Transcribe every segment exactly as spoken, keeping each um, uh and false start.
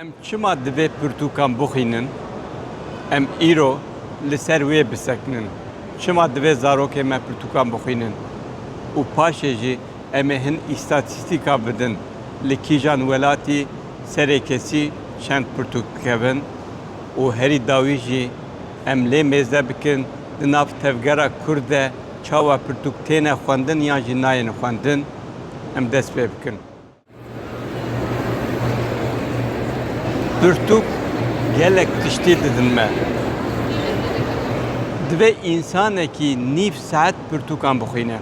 Em çima divê pirtûkan bixwînin? Em îro li ser wê bisekinin. Çima divê zarokên me pirtûkan bixwînin? Û paşê jî em ê hin îstatîstîka bidin, li kîjan welatî serê kesî çend pirtûk dikevin û herî dawî jî em lê mêze bikin, di nav tevgera Kurd de çawa pirtûk têne xwendin yan jî nayên xwendin, em dest pê bikin. Pirtûk gelek tiştî didin me. Divê însanekî nîv saet pirtûkan bixwîne.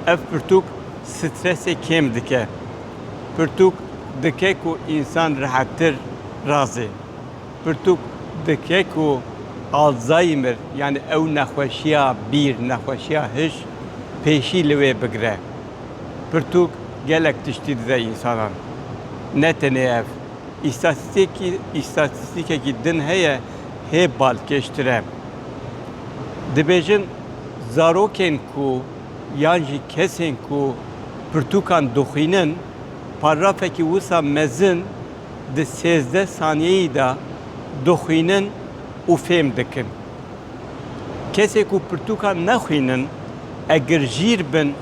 Ev pirtûk stresê kêm dike. Pirtûk dike ku însan rehettir razê. Pirtûk dike ku Alzheimer, yanî ew nexweşiya bîr, nexweşiya hiş, pêşî li wê bigire. Pirtûk gelek tiştî dide însanan. Ne tenê ev. Îstatîstîkî-, îstatîstîkekî din heye, hê balkêştir e. Dibêjin, zarokên ku yan jî kesên ku pirtûkan dixwînin, parafekî wisa mezin di sêzdeh saniyeyî de dixwînin û fêm dikin. Kesê ku pirtûkan nexwînin, eger jîr bin,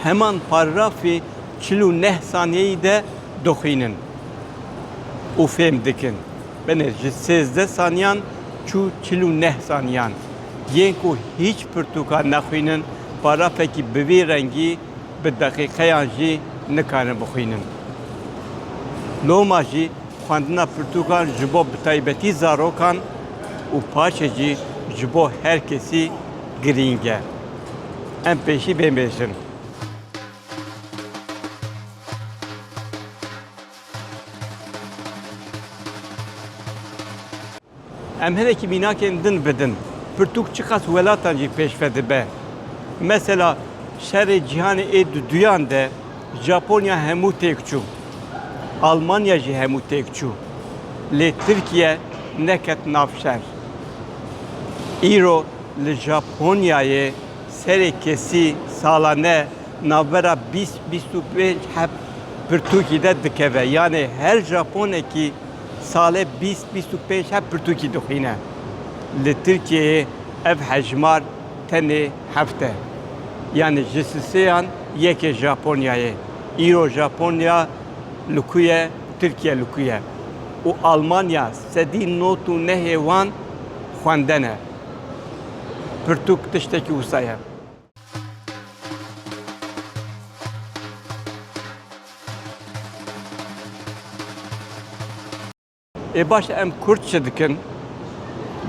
heman parafê çil û neh saniyeyî de dixwînin û fêm dikin. Binê ji sêzdeh saniyan çû çil û neh saniyan. Yên ku hîç pirtûkan nexwînin, parafekî bi vî rengî bi deqîqeyan jî nikarin bixwînin. Loma jî xwendina pirtûkan ji bo bi taybetî zarokan û paşê jî ji bo her kesî girîng e. Em pêşî bên bêjin. Em hinekî mînakên din bidin. Pirtûk çiqas welatan jî pêşve dibe. Mesela şerê cîhanê ê duduyan de Japonya hemû têk çû. Almanya jî hemû têk çû. Lê Tirkiye neket nav şer. Îro li Japonyayê serê kesî salane navbera bîst bîst û pênc heb pirtûkî de dikeve. Yanê her Japonekî salê bîst bîst û pênc heb pirtûkî dixwîne. Li Tirkiyeyê ev hejmar tenê heft e. Yanî ji sisêyan yekê Japonyayê. Îro Japonya li ku ye, Tirkiye li ku ye? Û Almanya sedî nod û nehê wan xwende ne. Pirtûk tiştekî wisa ye. Ê baş, em Kurd çi dikin?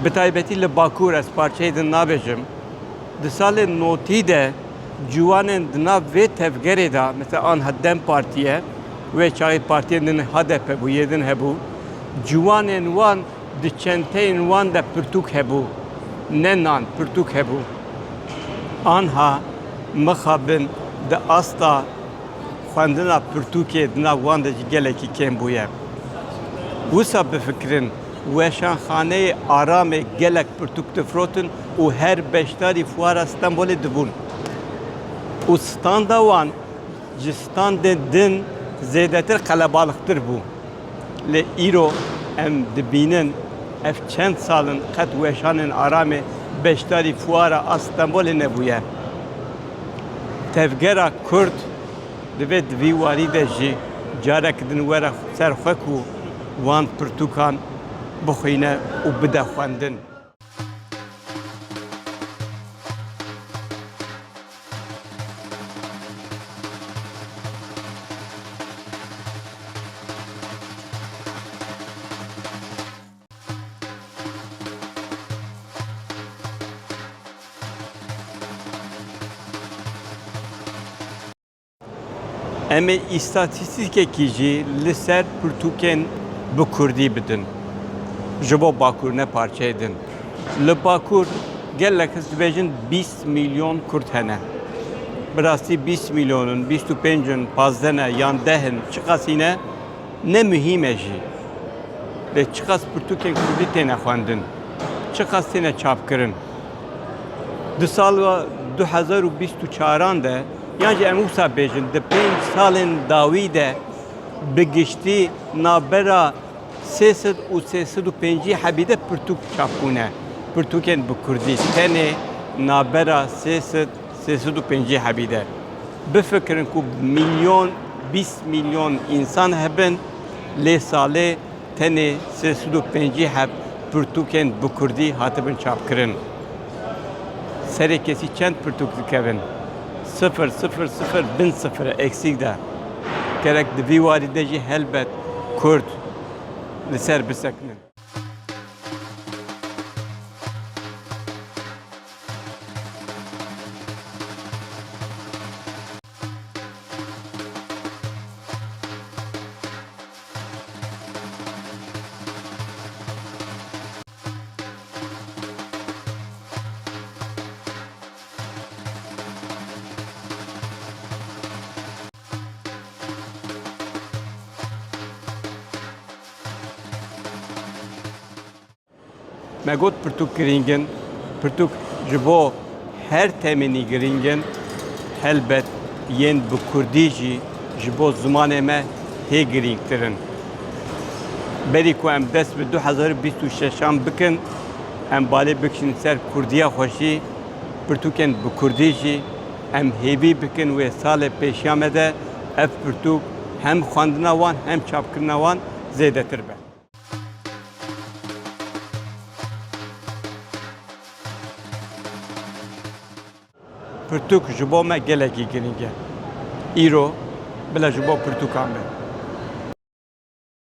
Bi taybetî li Bakur, ez parçeyê din nabêjim. Di salên notî de ciwanên di nav vê tevgerê de, mesela anha DEM Partî ye, wê çaxê partiyên din H D P bû, yê din hebû, ciwanên wan di çenteyên wan de pirtûk hebû, ne nan, pirtûk hebû. Anha mixabin di asta xwendina pirtûkê di nav wan de jî gelekî kêm bûye. Wisa bifikirin, weşanxaneyê Aramê gelek pirtûk difirotin û her beşdarî fuara Stenbolê dibûn. Û standa wan ji standên din zêdetir qelebalixtir bû. Lê îro em dibînin, ev çend sal in qet weşanên Aramê beşdarî fuara a Stenbolê nebûye. Tevgera Kurd divê di vî warî de jî carek din were ser xwe ku wan pirtûkan bixwîne û bide xwendin. Em ê îstatîstîkekî jî li ser pirtûkên bi kurdî bidin. Ji bo Bakur, ne parçeyê din. Li Bakur gelek kes dibêjin bîst milyon Kurd hene. Bi rastî bîst milyon in, bîst û pênc in, pazdeh ne yan deh in, çiqasî ne, ne muhîm e jî. Lê çiqas pirtûkên kurdî têne xwendin, çiqas têne çapkirin. Di sala du hezar û bîst û çaran de, yan jî em wisa bêjin, di pênc salên dawî de bi giştî navbera Sê sed û sê sed û pêncî hebî de pirtûk çap bûne. Pirtûkên bi kurdî tenê nabera sê sed, sê sed û pêncî hebî de. Bifikirin ku milyon, bîst milyon însan hebin, lê salê tenê sê sed û pêncî heb pirtûkên bi kurdî hatibin çapkirin. Serê kesî çend pirtûk dikevin? Sifir, sifir, sifir, bin sifir, eksîk de. Gerek di vî warî de jî helbet kurd li ser bisekinin. Me got pirtûk girîng in, pirtûk ji bo her temenî girîng in, helbet yên bi kurdî jî ji bo zimanê me hê girîngtir in. Berî ku em dest bi du hezar û bîst û şeşan bikin, em balê bikişînin ser kurdiya xwe jî, pirtûkên bi kurdî jî em hêvî bikin wê salê pêşiya me de ev pirtûk hem xwendina wan hem çapkirina wan zêdetir be. Pirtûk ji bo me gelekî girîng e. Îro bila ji bo pirtûkan be.